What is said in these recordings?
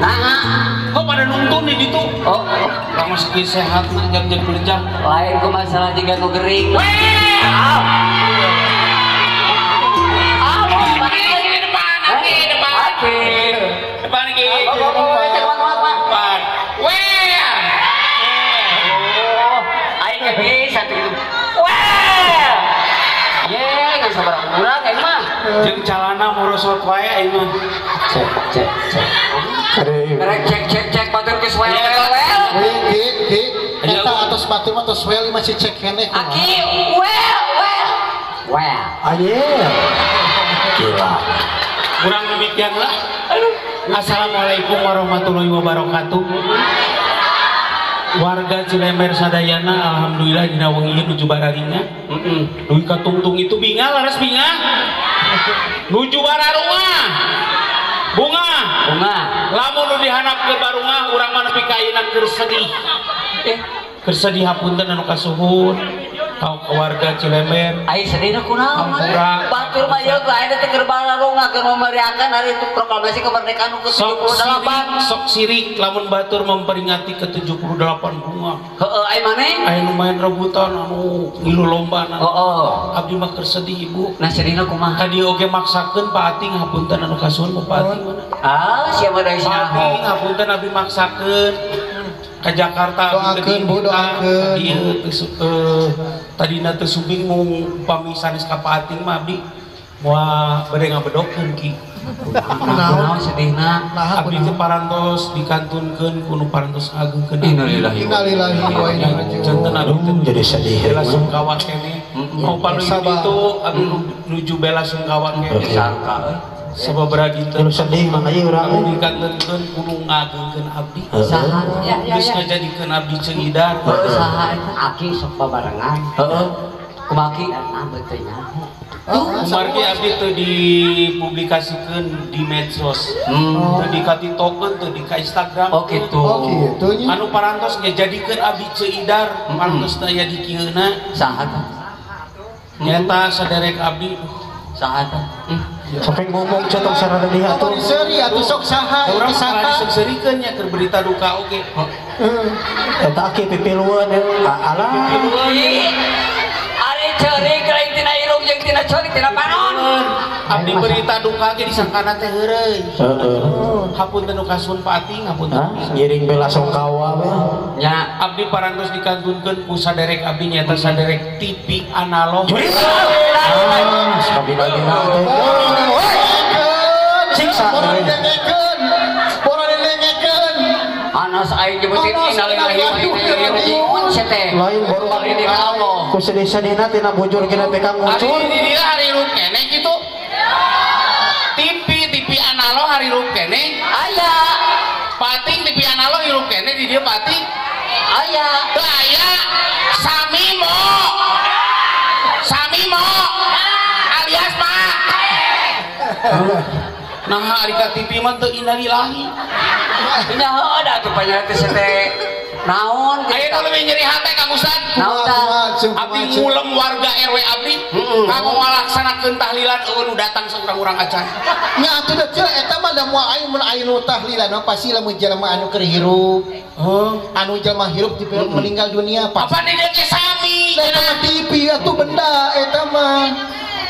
Nah, kok pada nungtun di ditu? Oh, lama sekali sehat nak jam-jam kerja. Lain ku masalah jika nu gering. Di depan, aki depan. Aki. Depan iki. Depan. Weh. Oh, aing ge bisa tuh gitu. Weh. Ye, geus sabaraha urang aing mah. Jeung calana morosot wae aing mah. Cek cek cek. Rek cek cek cek batur geus well well well. Ki ki eta atos batur mah tos well masih cek keneh. Aki well well. Well. Aye. Gila. Kurang demikian lah. Aduh. Assalamualaikum warahmatullahi wabarakatuh. Warga Cilember sadayana alhamdulillah dina wengi ieu nuju bararinya. Heeh. Dugi ka tungtung itu bingah laras bingah. Nuju bararungah. Bunga. Bunga. Lamun nu dihandap ke barungah urang mah nepi ka ayeuna keur sedih. Keur sedih hapunten anu kasuhun. Ka warga Cilember. Ai sedihna kunaon? Batur mah ieu lain teh keur bararungah keur memeriahkan hari itu proklamasi kemerdekaan nu ke-78. Sok sirik lamun batur memperingati ke-78 bunga. Heeh, ai maneh? Aya nu main rebutan anu ngilu lomba. Heeh. Abdi mah keur sedih ibu. Nah sedihna kumaha? Ka dieu oge maksakeun Pak Ating hapunten anu kasuhun Pak Ating mana? Ah, sia mah da Pak Ating hapunten abdi maksakeun ka Jakarta doakeun Bu, doakeun. Ieu tadina teu sumbing mung upami sanes ka Pak Ating mah abdi moal bade ngabedokeun ki. Kunaon sedihna? Abdi teh parantos dikantunkeun ku nu parantos ngagungkeun. Innalillahi wa inna ilaihi raji'un. Janten abdi teh jadi sedih. Bela sungkawa keneh. Mau panuju ditu abdi nuju bela sungkawa keneh. Sangka sababaraha dinten nu sedih mah ieu urang dikantunkeun ku nu ngagungkeun abdi. Saha? Geus ngajadikeun abdi ceungidar. Saha eta? Aki sok babarengan. Heeh. Kumaha ki? Nah beuteuh nyaho. Kumargi abdi teu dipublikasikeun di medsos. Teu dikatitokeun, teu di ka Instagram. Oh kitu. Oh kitu nya. Anu parantos ngajadikeun abdi ceidar, parantos teu aya di kieuna. Saha tah? Nyata saderek abdi. Saha tah? Sok ngomong cetong sarana dia atuh. Seuri atuh sok saha? Urang saha diseurikeun nya keur berita duka oge. Eta aki pipilueun alah. Ari ceurik lain tina irung jeung tina ceurik tina panon. Abdi berita duka ge disangkana teh heureuy. Heeh. Hapunten nu kasuhun Pak Ating, hapunten. Ngiring bela sungkawa we. Nya abdi parantos dikantunkeun ku saderek abdi nyaeta saderek TV analog. Ah, sabina-bina teh. Siksa. Pora dilengekeun. Anas aing nyebutin innalillahi wa inna ilaihi raji'un sia teh. Lain baru ini Allah. Ku sedih-sedihna tina bujur kena teh kang ngucur. Ari di dieu hari keneh kitu. TV analog hari hirup keneh aya. Pating TV analog hirup keneh di dieu pating aya. Teu aya Samimo. Samimo alias Pak. Nah ari ka TV mah teu innalillahi. Nya heueuh da atuh panjang teh teh naon aya nu leuwih nyeri hate Kang Ustad. Naon tah? Abdi ngulem warga RW abdi kanggo ngalaksanakeun tahlilan eueuh nu datang saurang-urang acan. Nya atuh da teu eta mah da moal aing mun aya nu tahlilan mah pasti lamun jelema anu keur hirup. Anu jelema hirup di meninggal dunia pasti. Apa di dieu ge sami? Eta mah TV atuh benda eta mah.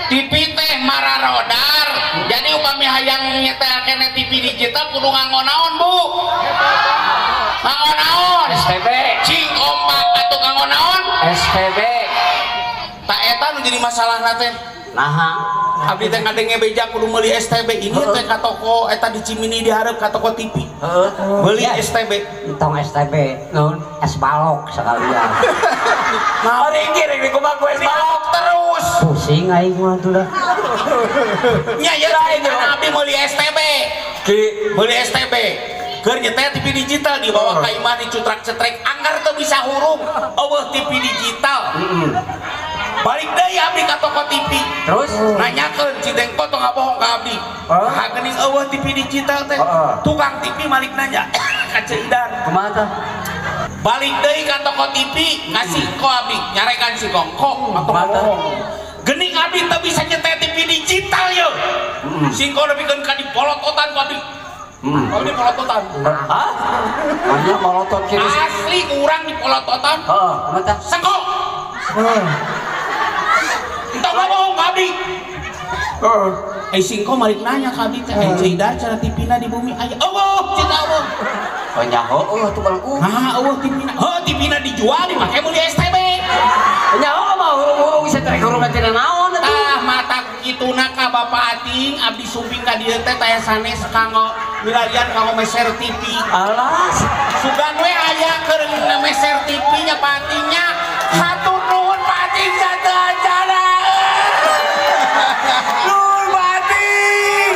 TV teh mararodar. Jadi upami hayang nyetel keneh TV digital kudu nganggo naon, Bu? Nganggo naon? STB. Cing kompak atuh nganggo naon? STB. Tak eta nu jadi masalahna teh. Naha? Abdi teh ngadenge beja kudu meuli STB. Ini teh ka toko eta di Cimindi dihareup ka toko TV. Heeh. Meuli STB. Entong STB. Naon? Es balok sekalian. Nah, ari ngiring dikumaha ku es balok terus. Pusing aing mah atuh dah. Nya ieu karena abdi meuli STB. Ki meuli STB. Keur nyetel TV digital dibawa ka imah dicutrak-cetrek anggar teu bisa hurung. Eueuh TV digital. Balik deui abdi ka toko TV. Terus nanyakeun si Dengko tong ngabohong ka abdi. Hah geuning eueuh TV digital teh. Tukang TV malik nanya ka Ceu Idan. Kumaha tah? Balik deui ka toko TV ngasih ko abdi nyarekan si Kongko atau bohong. Gening abdi teu bisa nyetel TV digital yeuh. Singko nepikeun ka dipolototan ku abdi. Kalau di polototan. Hah? Banyak molotot kiri. Asli urang di polototan. Heeh, kumaha? Sengko. Entah ngomong ka abdi. Heeh. Eh singko malik nanya ka abdi teh, eh Ceidar cara tipina di bumi aya. Eueuh, cita eueuh. Oh nyaho eueuh tuh balku. Nah, eueuh tipina. Heuh, tipina dijual dipake meuli STB. Nyaho mah hurung-hurung bisa tarik hurung tina naon atuh. Ah, mata kituna ka Bapak Ating abdi sumping ka dieu teh taya sanes kanggo milarian kanggo meser TV. Alah, sugan we aya keur meser TV nya Pak Atingnya. Hatur nuhun Pak Ating sateuancana. Nuhun Pak Ating.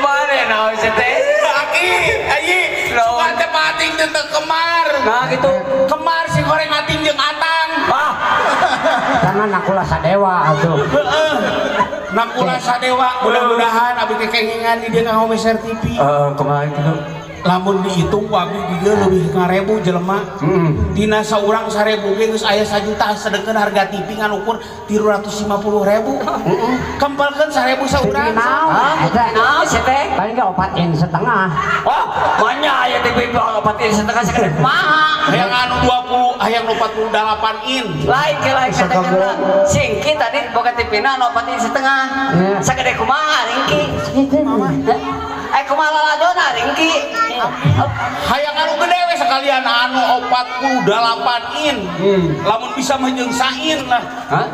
Mane naon sih teh? Aki, ayi, sugan teh Pak Ating teh teu kemar. Nah gitu. Kemar si goreng Ating jeung Atang. Ah. Karena nakula sadewa atuh. Heeh. Nakula sadewa mudah-mudahan abdi kekengingan di dieu nganggo meser TV. Heeh, kumaha kitu? Lamun dihitung ku abdi di dieu leuwih 1000 jelema. Dina saurang 1000 ge geus aya 1 juta sedengkeun harga TV ngan ukur 350.000. Heeh. Kempelkeun 1000 saurang. Ah, naon sih teh? Paling ge 4,5 in. Wah, banyak aya TV 4,5 in sakade kumaha? Hayang anu 20, hayang 48 in. Lain ke lain kata kata. Singki tadi boga TV-na anu 4,5 in. Sakade kumaha ringki? Eh kumaha laladona ringki? Hayang anu gede we sekalian anu 48 in. Lamun bisa mah jeung sain lah. Hah?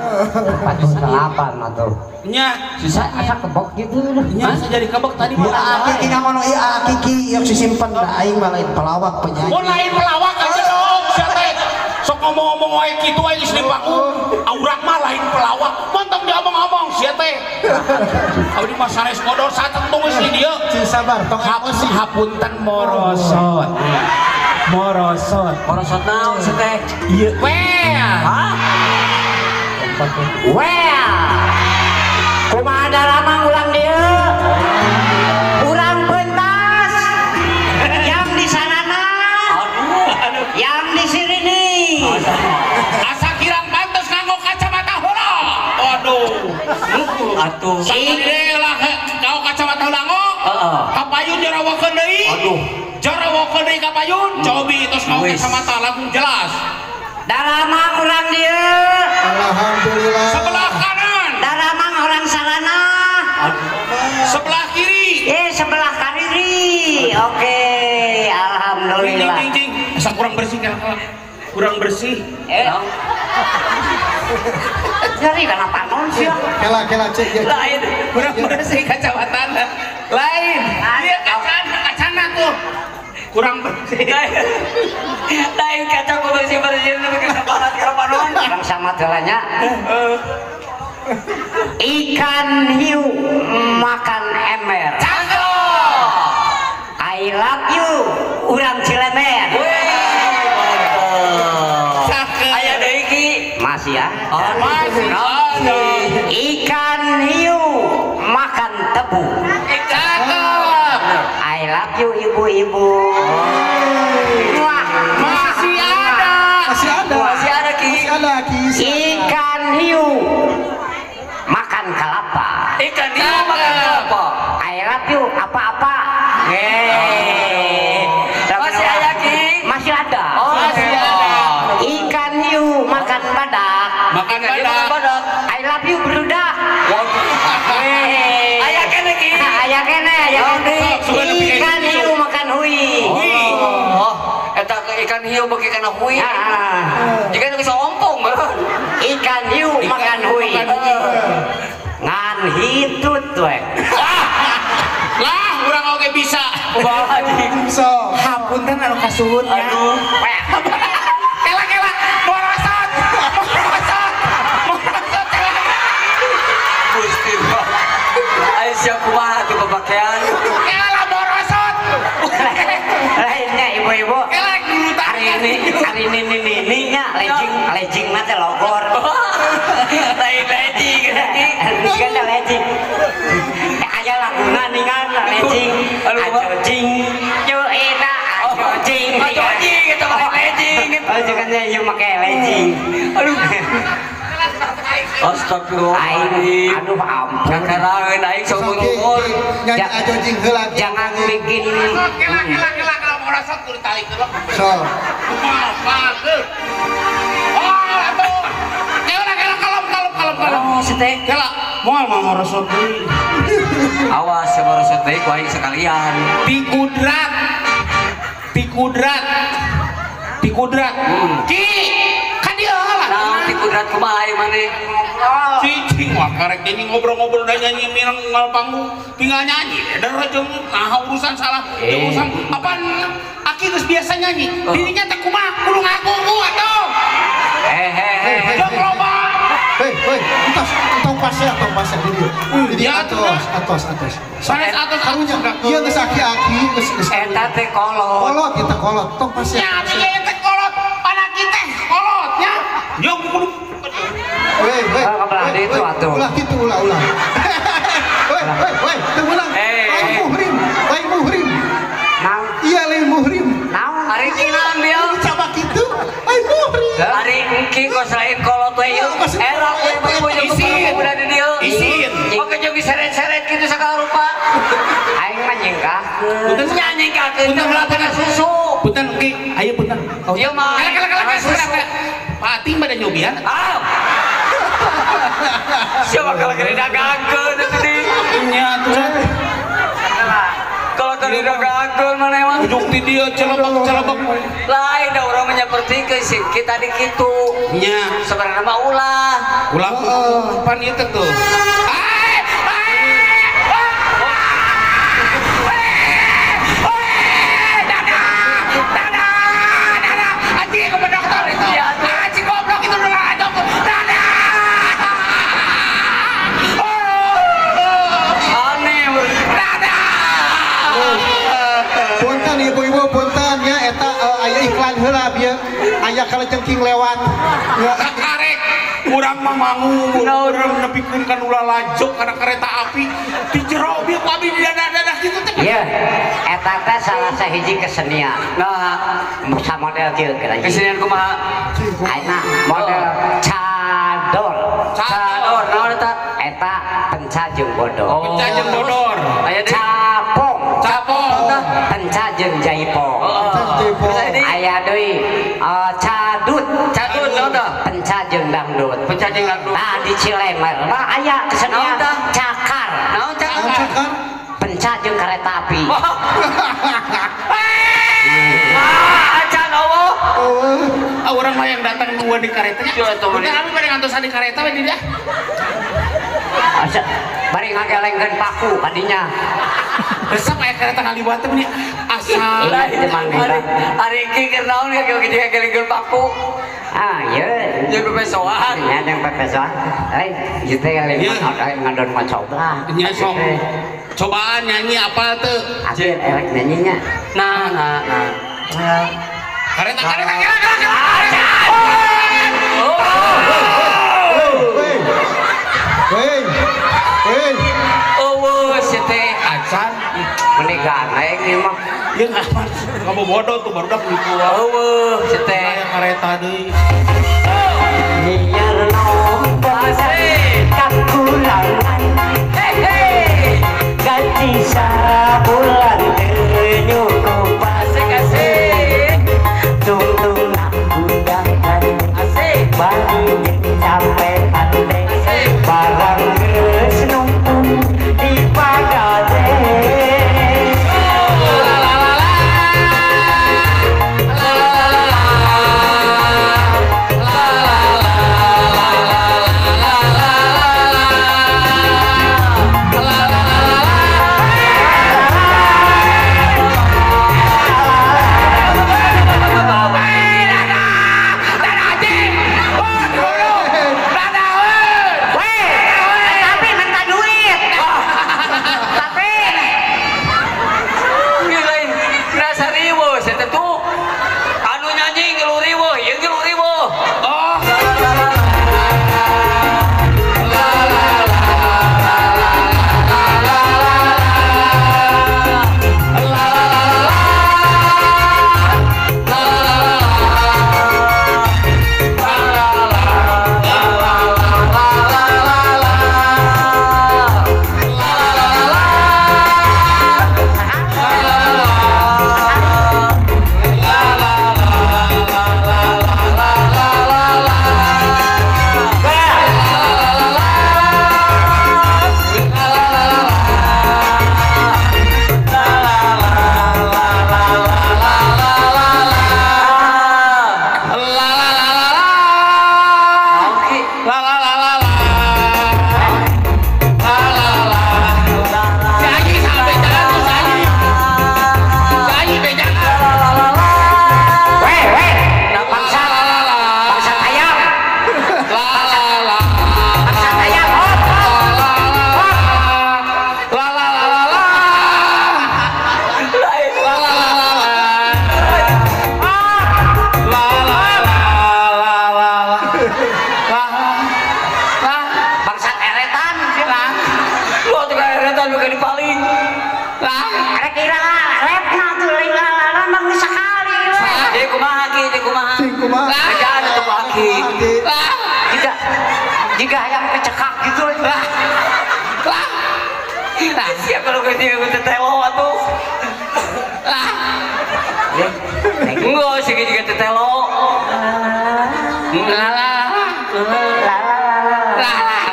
48 atuh. Nya, sisa asa kebok gitu. Nya asa jadi kebok tadi mah. Ya Kiki ngono ieu Kiki ieu sisimpen da aing mah lain pelawak penyanyi. Mun lain pelawak aja dong sia teh. Sok ngomong-ngomong wae kitu wae geus di panggung. Urang mah lain pelawak. Montong diomong-omong sia teh. Abdi mah sanes bodor satentu geus di dieu. Cing sabar, tong emosi. Hapunten morosot. Morosot. Morosot naon sia teh? Ieu we. Hah? Well. Kumaha daramang urang dieu? Urang pentas. Yang di sanana. Aduh, aduh. Yang di sini. Asa kirang pantes nganggo kacamata heula. Aduh. Atuh. Sakali lah kau kacamata heula nggo. Heeh. Kapayun jarawakeun deui. Aduh. Jarawakeun deui kapayun, cobi tos nganggo kacamata langsung jelas. Daramang urang dieu. Alhamdulillah. Sebelah kanan. Daramang orang sarana. Sebelah kiri. Sebelah kiri. Oke, alhamdulillah. Cing, cing, cing. Asa kurang bersih kan? Kurang bersih. Nyeri karena panon sih. Kela, kela cek ya. Lain. Kurang bersih kacamata. Lain. Iya kacana, kacana tuh. Kurang bersih. Lain kaca ku bersih-bersih tapi kepala karena panon. Kurang sama jalannya. Ikan hiu makan ember. Cakep. I love you urang Cilemer. Cakep. Aya deui ki. Masih ya. Masih ada. Ikan hiu makan tebu. Cakep. I love you ibu-ibu. Wah, masih ada. Masih ada. Masih ada ki. Masih ada ki. Ikan hiu makan kelapa. Ikan hiu makan kelapa. I love you apa-apa. Masih ada ki? Masih ada. Oh, masih ada. Ikan hiu makan badak. Makan badak. I love you berudak. Aya kene ki. Aya kene, aya kene. Ikan hiu makan hui. Oh, eta ikan hiu beuki kana hui. Jika nu bisa ompong meureun. Ikan hiu makan hui. Ngan hitut we. Lah, urang oge bisa. Kumaha anjing? Bisa. Hapunten anu kasuhun ya. Aduh. Kela kela, morosot. Morosot. Morosot kela. Gusti. Ayo siap kumaha tuh pemakaian. Kela morosot. Lainnya ibu-ibu. Kela dulu Hari ini ini nya legging legging mah teh logor. Lain legging. Kan legging. Aya laguna ningan legging. Ajo jing. Yo eta ajo jing. Ajo jing eta mah legging. Oh, jangan ieu make legging. Aduh. Astagfirullahaladzim. Aduh ampun. Kakarangan aing saumur-umur. Nyanyi aja jeung heula. Jangan bikin kela kela kela kela merosot kudu tali keuleuh. So. Kumaha teu. Oh, atuh. Kela kela kalem kalem kalem kalem. Oh, si teh. Kela moal mah merosot deui. Awas ya merosot deui ku aing sekalian. Pikudrat. Pikudrat. Pikudrat. Ki, ka dieu lah. Naon pikudrat kumaha ieu maneh? Cicing wah karek deui ngobrol-ngobrol da nyanyi mireng ngal panggung tinggal nyanyi der jeung nah urusan salah jeung urusan apaan aki geus biasa nyanyi dirinya teh kumaha kudu ngaku atuh. Hehehe jeung loba. Hei hei entos entong pasea tong pasea di dieu. Di dieu atos atos atos. Sanes atos karunya ieu geus aki-aki geus geus eta teh kolot. Kolot kita kolot tong pasea. Nya ieu teh kolot anak kita kolotnya. Jeung kudu weh weh itu atuh. Ulah kitu ulah ulah. Weh weh weh teu meunang. Lain muhrim, lain muhrim. Naon? Iya lain muhrim. Naon? Ari ki naon dia? Cabak kitu lain muhrim. Ari engki kos lain kolot we ieu. Era we ibu jeung udah di dieu. Isin. Oke jeung diseret-seret kitu sagala rupa. Aing mah nyingkahkeun. Punten nya nyingkahkeun teh kana susu. Punten engki, ayo punten. Ieu mah. Kala kala kala. Pating pada nyobian. Ah. Siapa kalau kena dagangkeun itu di? Nya atuh. Kalau kena dagangkeun mana emang? Ujung ti dieu celebek-celebek. Lain da urang mah nyapertikeun sih kita di kitu. Nya. Sebenarnya mah ulah. Ulah pan ieu teh tuh. Dadah, dadah, dadah. Anjing ke dokter itu. Anjing goblok itu udah dokter. Dadah. Punten ibu-ibu punten nya eta aya iklan heula bieu aya kalejengking lewat. Karek urang mah mangu urang nepikeun ka nu lalajo kana kereta api di jero bieu ku abi di dadah-dadah kitu teh. Ieu eta teh salah sahiji kesenian. Nah, model kieu kira. Kesenian kumaha? Ayeuna model cador. Cador naon eta? Eta penca jeung bodor. Penca jeung bodor. Aya deui capong. Capong. Penca jeung jaipong. Aya deui cadut. Cadut naon tah? Penca jeung dangdut. Penca jeung dangdut. Nah di Cilemer mah aya kesenian cakar. Naon cakar? Penca jeung kereta api. Ah, acan eueuh. Ah urang mah yang datang dua di karetanya. Punten abi bade ngantosan di kareta we di dieu. Asa bari ngagelengkeun paku kadinya. Resep aya kereta ngaliwat teh meuni asa. Ari engki keur naon ngagelengkeun paku? Ah, ieu. Jeung pepesoan. Nya jeung pepesoan. Lain ieu teh lain ngadon mah coba. Nya sok. Cobaan nyanyi apa teu? Akhir erek nyanyinya. Nah, nah, nah. Kareta, kareta, kira, kira, kira. Weh. Weh. Weh. Eueuh si teh acan meni gandeng ieu mah. Ieu ngapan? Ngabobodo tuh barudak nipu. Eueuh si teh kareta deui. Biar nomor kakulangan. Hei gaji sabulan teu nyukup. Asik asik. Tungtung undangan asik. Bari capek hate asik. Barang geus numpuk di pagade. La la la la. La la la la. La la la la la la la. La la la la. Jika hayam kecekak gitu lah. Lah. Nah, siapa lu kerja gue tetelo atuh. Lah. Enggak, sih juga tetelo. La la la la la la la la la la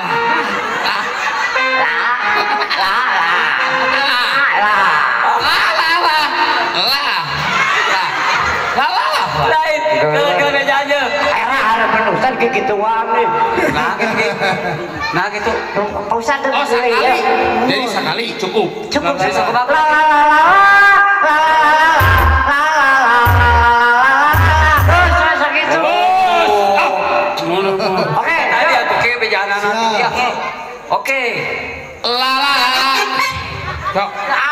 la la. Lain, kalau meja aja. Era harapan Ustaz kayak gituan nih. Nah gitu. Nah gitu. Pak Ustaz oh sekali. Jadi sekali cukup. Cukup. Cukup. La la la la la la la la gitu. Oke, tadi aku ke bejana nanti ya. Oke. La la la.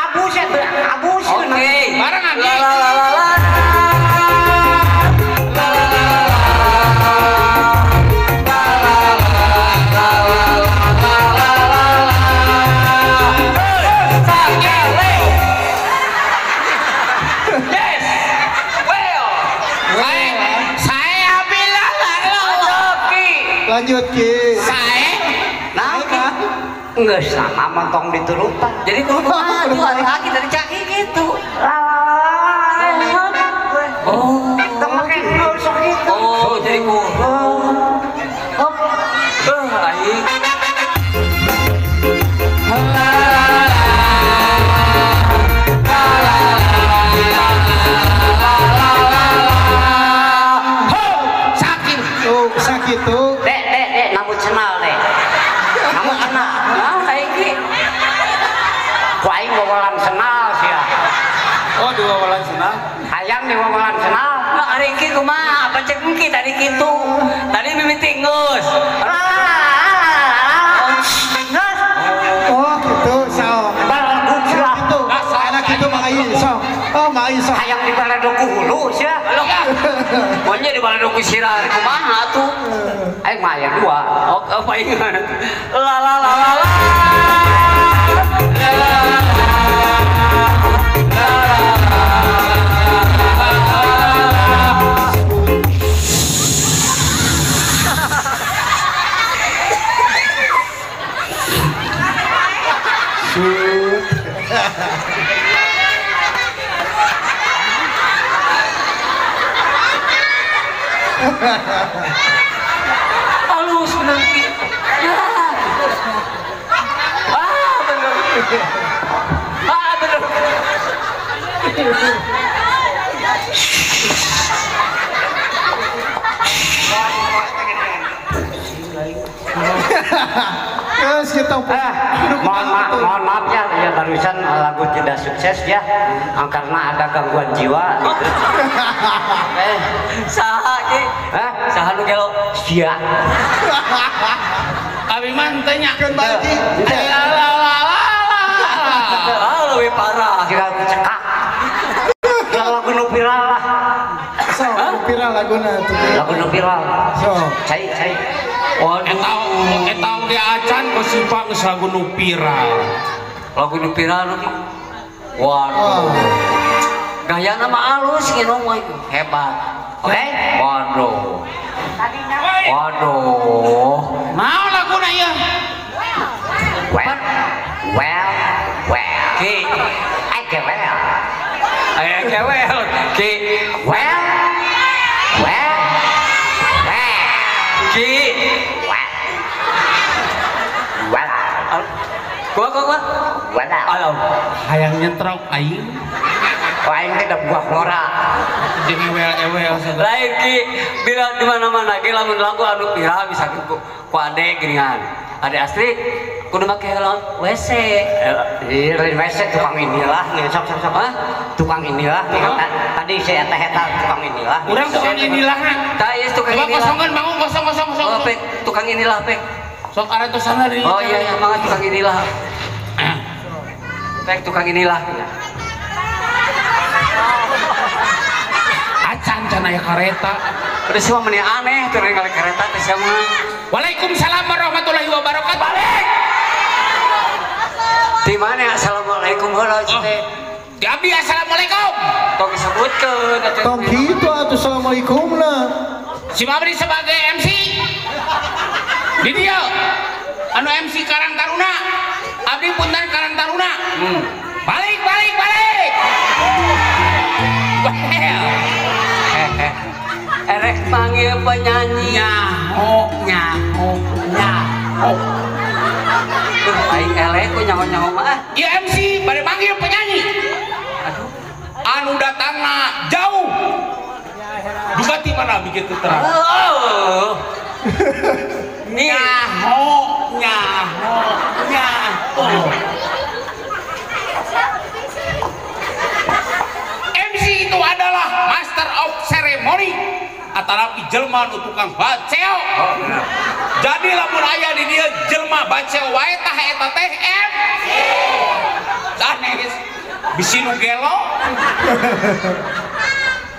Abus ya, abus. Oke. Bareng lagi. La la la la. Lanjut Ki. Saya nah enggak sama montong diturutan. Jadi kudu maju hari-hari dari caki gitu. Oh, tong make sok gitu. Oh, jadi ku. Hop. Aing. Sakit. Oh, sakit tuh. Namun cenal deh. Namun cenal. Nah, aing ki. Ku aing wawalan senal sia. Oh, di wawalan senal. Hayang di wawalan senal. Nah, ari ki kumaha? Apa cek engki tadi kitu? Tadi mimiti geus. Oh, gitu sok. Bagus lah. Gitu. Enak gitu mah aing sok. Oh, mah aing sok. Hayang di baladog ku hulu sia. Pokoknya di baladog ku sirah kumaha tuh? Aing mah aya dua. Oh, apa ingat? La la la la la. La la la. Halus bener. Ah, bener. Ah, bener. Terus kita mohon maaf ya, ya barusan lagu tidak sukses ya karena ada gangguan jiwa gitu. Saha ki? Hah? Saha nu gelo? Sia. Abi mah teh nya. Keun bae ki. La la la la. Ah, leuwih parah. Jika cekak. Lagu nu viral lah. Sok, viral laguna tuh. Lagu nu viral. Sok. Cai cai. Waduh, eta oge acan kosipa geus lagu nu viral. Lagu nu viral nu. Waduh. Gayana mah alus nginum mah hebat. Oke? Waduh. Waduh. Naon laguna ieu? Well, well, well. Ki, ai gewel. Ai gewel. Ki, well, well, well. Ki, well. Well. Gua gua. Well. Alam. Hayang nyetrok aing. Wah, aing teh da buah ngora. Jeung ewel-ewel sagala. Lain Ki, bila di mana-mana ki lamun lagu anu viral bisa ku ade geuningan. Ade Astrid kudu make helm WC. Iya, lain WC tukang inilah nih sok sok sok. Hah? Tukang inilah nih tadi saya teh eta tukang inilah. Urang tukang inilah. Tah ieu tukang Coba inilah. kosongan bangun kosong kosong kosong. Oh, pek, tukang inilah pek. Sok aratosan dari. Oh iya iya mangga tukang inilah. Pek tukang inilah. Acan can aya kareta. Udah sih mah meni aneh tuh ningali kareta teh sia mah. Waalaikumsalam warahmatullahi wabarakatuh. Balik. Di mana assalamualaikum heula teh? Di abdi assalamualaikum. Tong disebutkeun atuh. Tong kitu atuh assalamualaikum na. Si Mabri sebagai MC. Di dieu anu MC Karang Taruna. Abdi punten Karang Taruna. Balik balik balik. Well. Erek panggil penyanyi. Nyaho nyaho nyaho. Aing eleh ku nyaho-nyaho mah. Ieu MC bade panggil penyanyi. Aduh. Anu datangna jauh. Duka ti mana begitu terang. Oh. Nyaho nyaho nyaho. MC itu adalah master of ceremony atanapi jelma nu tukang baceo. Oh, bener. Jadi lamun aya di dieu jelma baceo wae tah eta teh MC. Sanes bisi nu gelo.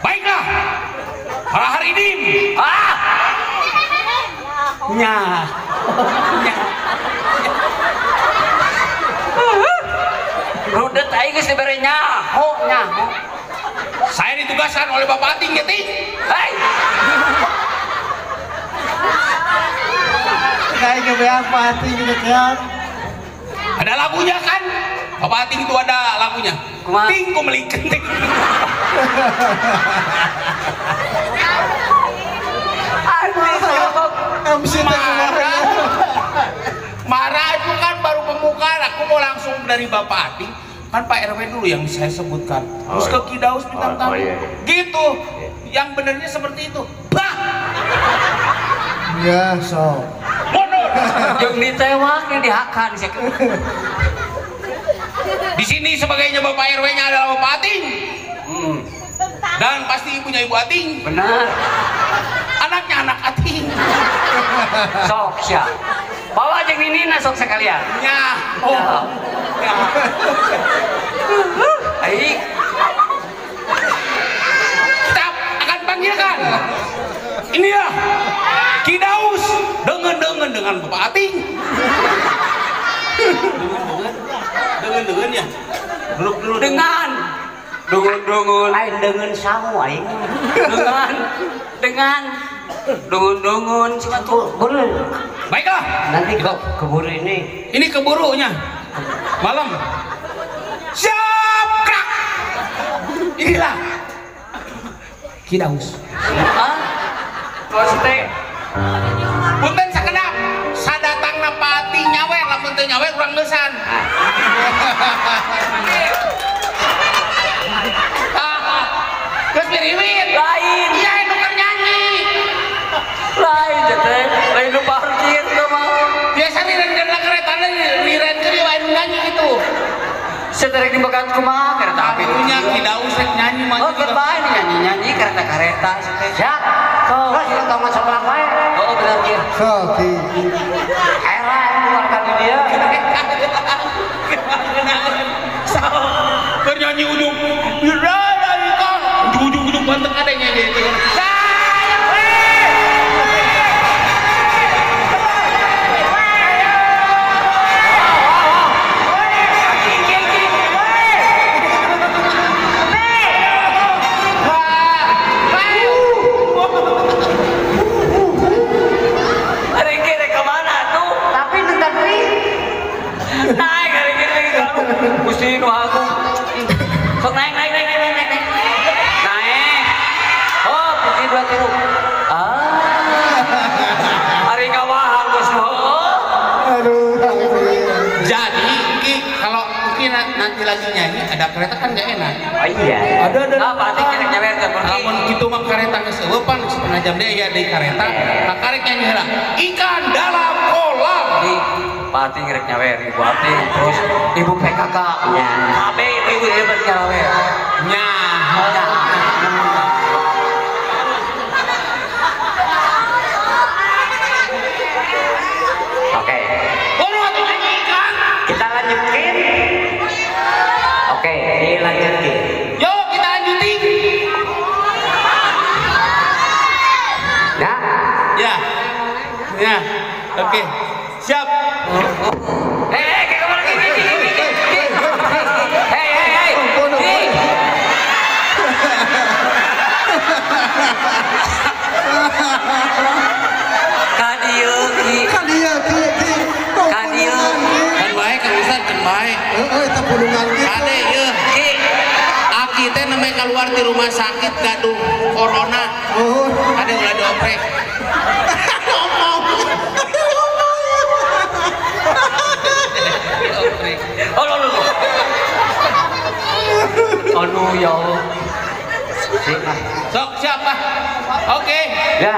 Baiklah. Para hari ini ah nya nya rudet aing geus dibere nyaho nyaho. Saya ditugaskan oleh Bapak Ating ya Ting. Hei. Kayak gebean Pak Ating gitu kan. Ada lagunya kan? Bapak Ating itu ada lagunya. Kumaha? Ting ku meliken ting. MC marah. Marah itu kan baru pembukaan. Aku mau langsung dari Bapak Ating. Kan Pak RW dulu yang saya sebutkan. Terus ke Ki Daus bintang tamu. Oh, iya, iya. Gitu. Yang benernya seperti itu. Bah. Ya, so. Mundur. Jeung ditewak yang dihakan sih. Di sini sebagainya Bapak RW-nya adalah Bapak Ating. Dan pasti ibunya Ibu Ating. Benar. Anaknya anak Ating. Sok sia. Bawa jeung ninina sok sekalian. Nya. Oh. Ya. Aing. Kita akan panggilkan. Inilah Ki Daus dengan dengan Bapak Ating. Dengan ya. Duduk dulu dengan dungun-dungun. Aing dengan samu aing. Dengan dungun-dungun cuma tuh. Boleh. Baiklah. Nanti kok keburu ini. Ini keburunya. Malam. Siap, krak. Inilah Ki Daus. Hah? Koste. Punten sakedap. Sadatangna pati nyawer lamun teu nyawer urang geusan. Geus biriwit. Lain. Iya, nu keur nyanyi. Lain teh, lain nu parkir teh mah. Biasa direnkeun keretana direnkeun wae nu nyanyi gitu. Seterek dibekat kumaha kereta api. Karunya Ki Daus rek nyanyi mah. Oh, keur bae nyanyi-nyanyi kereta-kereta teh. Siap. Sok, tong sebelah wae. Oh, bener kieu. Sok, Ki. Era keluar ka di dieu. Sok, keur nyanyi ujung. Ujung-ujung banteng ada nyanyi itu. Naik hari gini Gusti nu aku. Sok naik naik naik naik naik naik. Naik. Oh, putih dua tilu. Ah. Ari kawahan geus nu. Aduh. Jadi Ki kalau Ki nanti lagi nyanyi ada kereta kan enggak enak. Oh iya. Ada ada. Ah, pasti kerek nyawer teh. Lamun kitu mah kereta geus eueuh pan setengah jam deui aya deui kereta. Kakarek nyanyi heula. Ikan dalam kolam. Pak Ating rek nyawer, Ibu Ating, terus Ibu PKK, ya. KB ibu hebat nyawer. Nya. Oke. Baru atuh nyanyi ikan. Kita lanjutin. Oke, dilanjutin. Yuk kita lanjutin. Nah. Ya. Ya. Oke. Siap. Hei, kayak kemana? Hei, hei, hei. Kadieu, ki. rumah sakit gaduh corona. Ada ulah dioprek. Ngomong. Oh, lo. Aduh ya Allah. Sok siapa? Oke. Ya.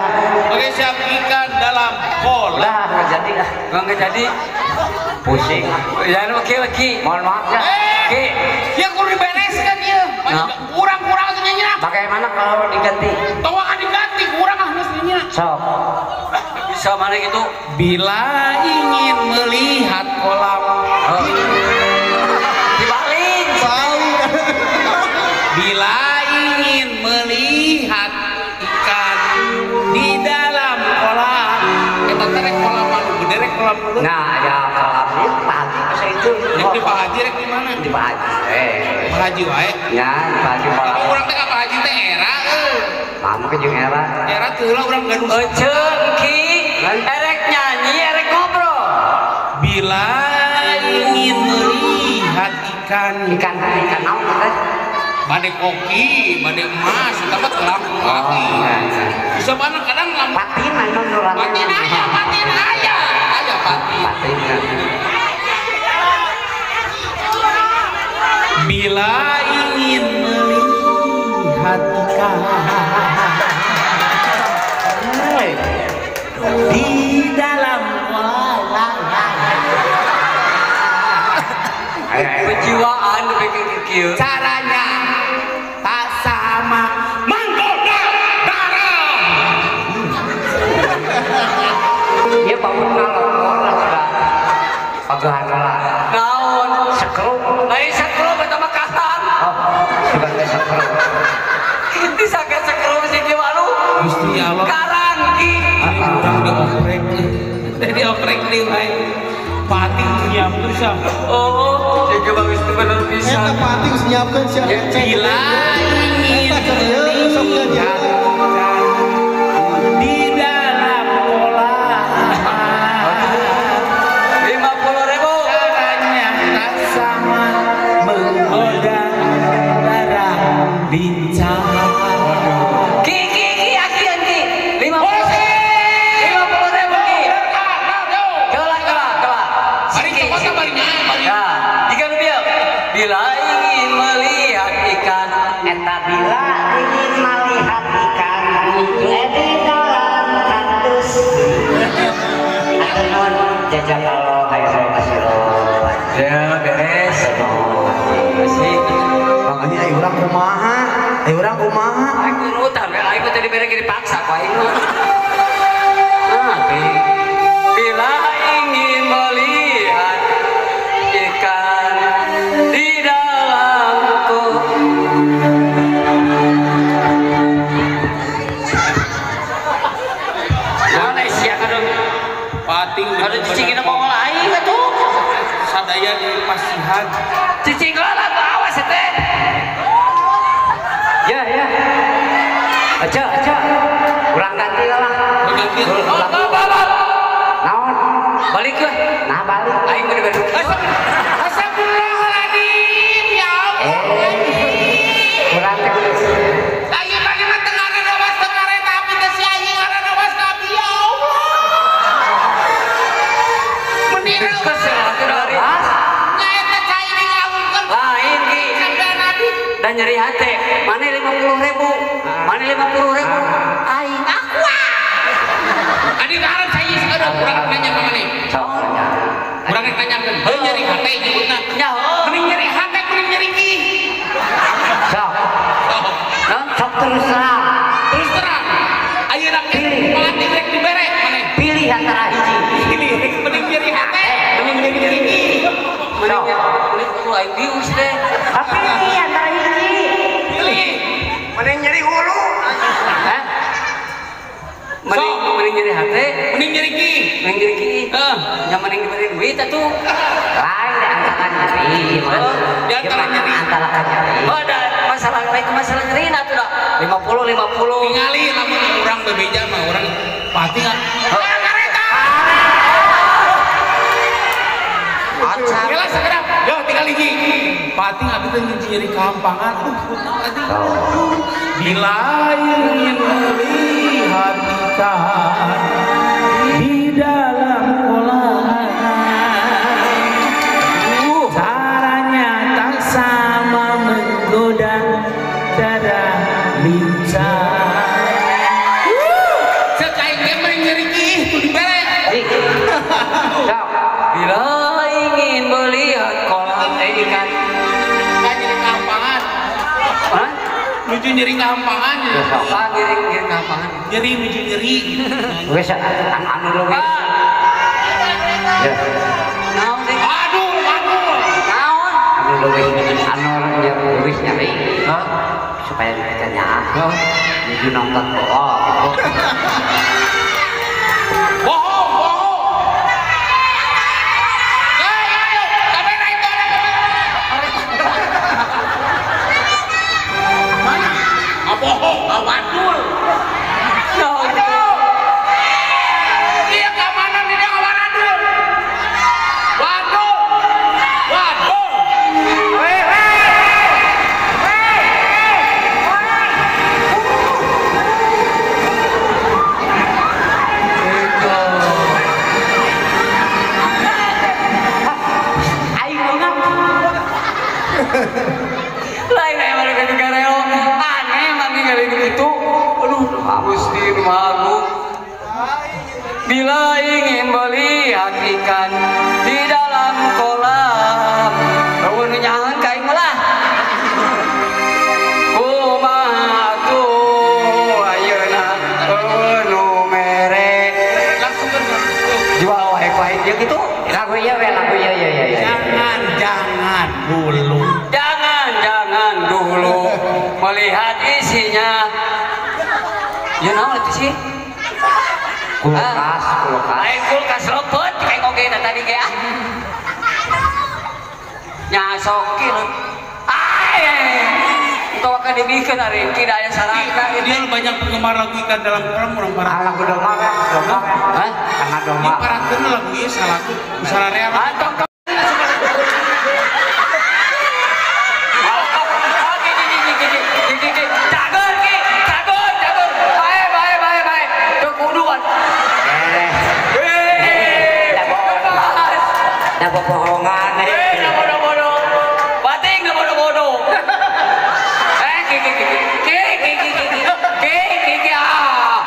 Oke, siap ikan dalam kolam. Lah, enggak jadi lah. Enggak jadi. Pusing. Ya, oke, oke. Mohon maaf ya. Oke. Ya kudu dibereskan ya. Kurang-kurang atuh nyanyi. Bagaimana kalau diganti? Tong akan diganti, kurang ah geus nyanyi. Sok. Bisa mana gitu? Bila ingin melihat kolam. Oh. Dibalik. Bila ingin melihat ikan di dalam kolam, eta teh rek kolam anu gede rek kolam dulu. Nah, ya kolam ieu Pak Haji masa itu. Rek di Pak Haji rek di mana? Di Pak Haji. Pak Haji wae. Ya, di Pak Haji. Tapi urang teh ka Pak Haji teh era euy. Mama ke jeung era. Era teu heula urang gaduh. Eceung ki, erek nyanyi, erek ngobrol. Bila ingin melihat ikan, ikan ikan naon teh? Bade koki, bade emas, eta mah kelam koki. Bisa mana kadang lam patin anu urang. Patin aya, patin aya. Aya patin. Patin. Bila ingin melihat ikan di dalam kolam. Kejiwaan bikin kieu. Caranya tak sama menggoda darah. Dia bangun ngalor sudah pagahan lah. Naon? Sekrup. Lain sekrup eta mah kahang. Oh, sudah teh sekrup. Disangka sekrup sih kieu anu. Gusti Allah. Karang ki. Urang dioprek. Dioprek deui wae. Pati nyiapkeun sia. Oh, jadi bagus itu bener pisan. Eta pati geus nyiapkeun sia. Bila ingin melihat di dalam kolam 50.000. Caranya tak sama menggoda darah lincah. Ki ki ki akian ki. 50.000 ki. Kelah kelah kelah. Nah, jika bila ingin melihat ikan, eta bila ingin melihat ikan di dalam kardus. Atur nuhun jazakallahu khairan kasiro. Ya beres. Kasih. Makanya ayo urang kumaha? Ayo urang kumaha? Aing nurutan, aing teh dibere ge dipaksa ku aing. Nah, bila ingin melihat ikan di dalam kolam. Nah, sia kadang pating kada cicing dina bongol aing atuh. Sadaya di pasihan. Cicing heula atuh awas teh. Ya, ya. Aja, aja. Urang ganti lah. Ganti. Oh, naon? Balik lah. Nah, balik. Aing mah dibere. Astagfirullahaladzim, ya Allah. Urang teh kudu. Ayo bagi mah teu ngarewas teu ngareta abdi teh si aing ngarewas ka abdi ya Allah. Meni kesel atuh dari. Nya eta cai dilamunkeun. Lain ki. Sampean abdi. Dan nyeri hate. Mana 50.000? Mana 50.000? Aing aku ah. Adi ngaran cai aduh urang nanya ka maneh. Urang rek nanyakeun, heuh nyeri hate nyebutna. Nyaho. Mending nyeri hate mending nyeri ki. Sok. Sok terus terang. Terus terang. Ayeuna ke pati rek dibere maneh. Pilih antara hiji. Pilih mending nyeri hate mending nyeri ki. Mending mending kudu aing dius teh. Pilih antara hiji. Pilih. Mending nyeri hulu. Hah? Mending mending nyeri hate, mending nyeri ki. Mending nyeri ki. Heeh. Nya mending dibere duit atuh. Lain di antara nyeri. Di antara nyeri. Antara nyeri. Oh, ada masalah lain masalah nyeri atuh dah. 50 50. Tingali lamun urang bebeja mah urang pati enggak. Kareta. Acar. Gelas sekedap. Yo tinggal hiji. Pati Bating abdi teh nyeri kampangan. Aduh, tadi. Bila ingin melihat ikan di dalam kolam, caranya tak sama menggoda dada lincah. Cek aing ge meuring nyeri ih tuh dibere. Bila ingin melihat kolam ikan, nyeri kampangan. Hah? Nuju nyeri kampangan. Ah, nyeri kampangan. Nyeri nuju nyeri. Wes anu leuwih. Ya. Naon sih? Aduh, aduh. Naon? Anu leuwih anu leuwih nyeri. Hah? Supaya dikitanya. Nuju nonton bohong gitu. Bohong, bohong. Hei, ayo, kamera itu ada kamera. Mana? Ah, bohong, ah, wadul. Aduh. Dia keamanan, dia kawan adul. Wadul. Wadul. Hei, hei, hei, hei. Aing beunang. Lain aya mereka juga reo. Aneh mah ningali gitu. Aduh, Gusti nu Maha Agung. Bila ingin melihat ikan di dalam kolam, eueuh nu nyahan ka aing mah lah. Kumaha atuh ayeuna eueuh nu mere. Langsung ke Jual wae ku aing ieu kitu. Lagu ieu we, lagu ieu ieu ieu. Jangan, jangan dulu. Jangan, jangan dulu melihat isinya. Ya naon itu sih? Kulkas, kulkas. Lain kulkas lepet kayak oge tadi ge ah. Nya sok kieu. Ai. Tong ka dibikeun ari ki da aya saraka Dia banyak penggemar lagu ikan dalam kolam orang para. Ah, lagu domba kan, domba. Hah? Karena domba. Diparatkeun lagu ieu salah tuh sararea. Antong Cagur ki, cagur, cagur. Bae, bae, bae, bae. Teu kuduan. Eh, da bohongan. Eh, da bodoh-bodoh. Bating da bodoh-bodoh. Eh, ki ki ki ki ki ki ki ki ki ki ah.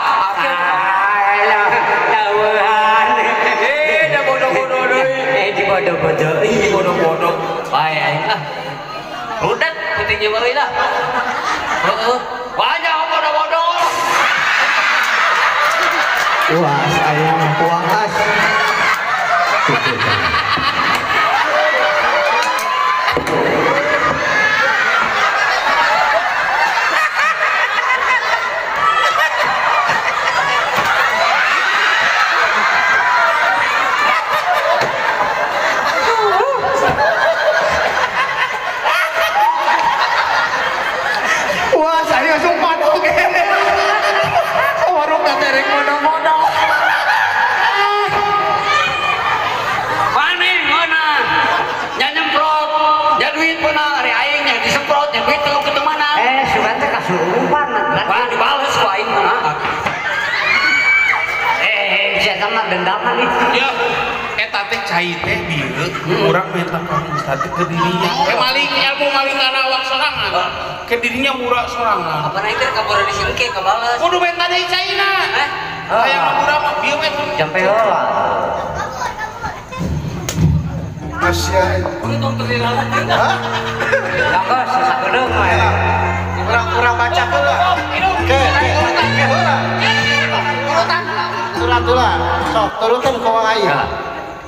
Eh, da bodoh-bodoh deui. Eh, di bodoh-bodoh. Di bodoh-bodoh. Bae aing ah. Rudet pentingnya bae lah. Heeh. Banyak bodoh-bodoh. Wah, saya puas. Wah, saya sumpah oke. Warung katerek bodoh-bodoh. Mana mana? Nya nyemprot, nya duit pernah ari aing nya disemprot, nya duit teu kitu mana? Eh, sugan teh kasurupan. Wah, dibales ku aing mah. Eh, sia mah dendaman ih. Ya, eta teh cai teh bieu urang minta ka ustad ke dirinya. Eh maling ilmu maling kana awak sorangan. Ke dirinya murah sorangan. Apa naik teh kabur di sini ke kabales. Kudu minta deui caina. Eh, hayang murah mah bieu we. Jampe heula. Asia. Untung teu dilalat. Hah? Langkah sasakedeung mah. Urang baca heula. Ke, ke heula. Turutan. Turutan. Sok turutan ka aing.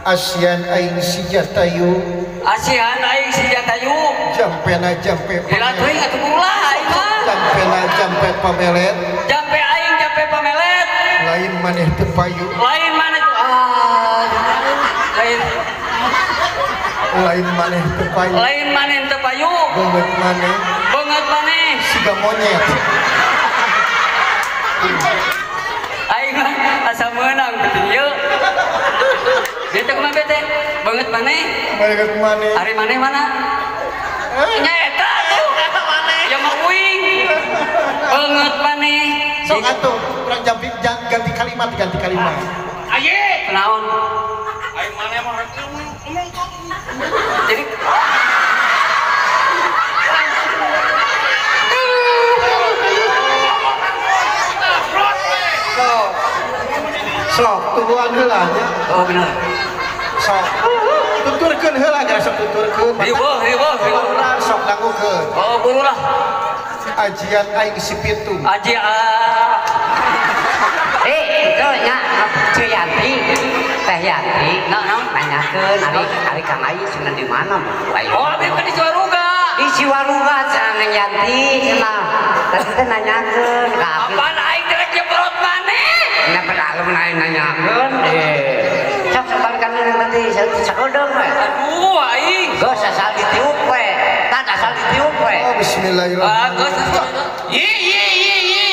Asian aing si jatayu. Asian aing si jatayu. Jampena jampe. Gila teuing atuh ulah aing mah. Jampena jampe pamelet. Jampe aing jampe pamelet. Lain maneh teu payu. Lain maneh ah. Lain Lain maneh teu payu. Lain maneh teu payu. Beungeut maneh. Beungeut maneh siga monyet. Aing mah asa meunang penting ieu. Dia teh kumaha bete? Beungeut maneh. Beungeut maneh. Ari maneh mana? Nya eta tuh. Ya mah uing. Banget maneh. Sok atuh, urang jampi ganti kalimat, ganti kalimat. Aye, naon? Aing maneh mah rek ngomong. Jadi sok tungguan heula nya. Oh bener. Sok. Tuturkeun heula geus sok tuturkeun. Riweuh riweuh riweuh. Urang sok dangukeun. Oh buru lah. Ajian aing si pitu. Aji itu nya Ceu Yanti, Teh Yanti. Nah, naon nanyakeun ari Kang Ayi cenah di mana mah? Oh, abi kan di Ciwaruga. Di Ciwaruga cenah Neng Yanti cenah. Tadi teh nanyakeun ka abi. Apaan aing direk nyebrot maneh? Nya padahal nanyakeun. Sok sabalikan tadi sakedeung we. Aduh aing. Geus asal ditiup we. Tan asal ditiup we. Oh bismillahirrahmanirrahim. Geus. Ye ye ye ye.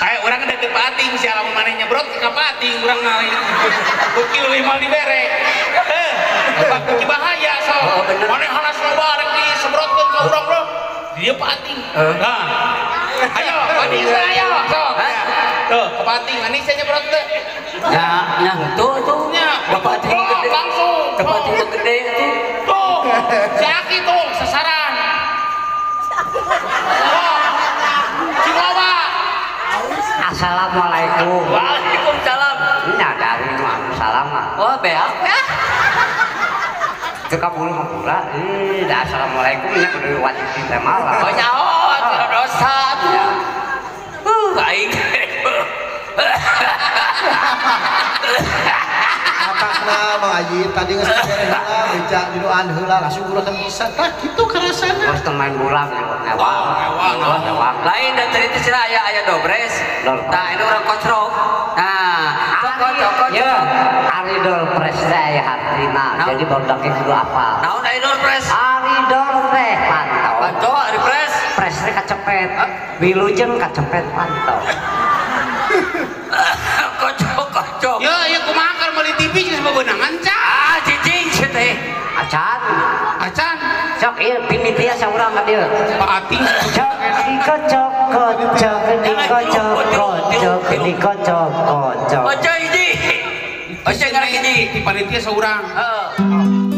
Ayo urang deket pating si alam maneh nyebrot ke pating urang ngalih. Beuki leuwih moal dibere. Heh, beuki bahaya sok. Maneh halas loba rek disebrotkeun ka urang bro. Dia pating. Nah. Ayo, manis ayo sok. Tuh, ke pating manis nyebrot teh. Ya, nya tuh tuh nya. Bapak ting gede langsung. Bapak ting gede tuh. Tuh, si Aki tuh sasaran. Ciloba. Assalamualaikum. Waalaikumsalam. Nya dari salam mah. Oh, beak ya. Teu kabulu mah pula. Ih, da assalamualaikum nya kudu wajib ditema lah. Oh, nyaho atuh dosa atuh. Aing. Matakna Mang Aji tadi geus dibere heula beja didoan heula langsung ulah kan bisa tah kitu karasana. Geus teu main bola ngewang. Lain da tadi teh cenah aya dobres. Tah ini urang kocrok. Nah, kocok. Ya, ari dolpres teh aya hartina. Jadi barudak kudu apal. Naon ari dolpres? Ari dolpres pantau. Pantau ari pres. Pres teh kacepet. Wilujeng kacepet pantau. Kocok kocok. Ya, ya kumaha keur meuli TV geus bebenangan ca. Ah, cicing teh. Acan. Acan. Sok ieu pinitia saurang ka dieu. Pak Ating cok dikocok kocok dikocok kocok dikocok kocok. Kocok hiji. Kocok ngarang hiji. Di panitia saurang. Heeh.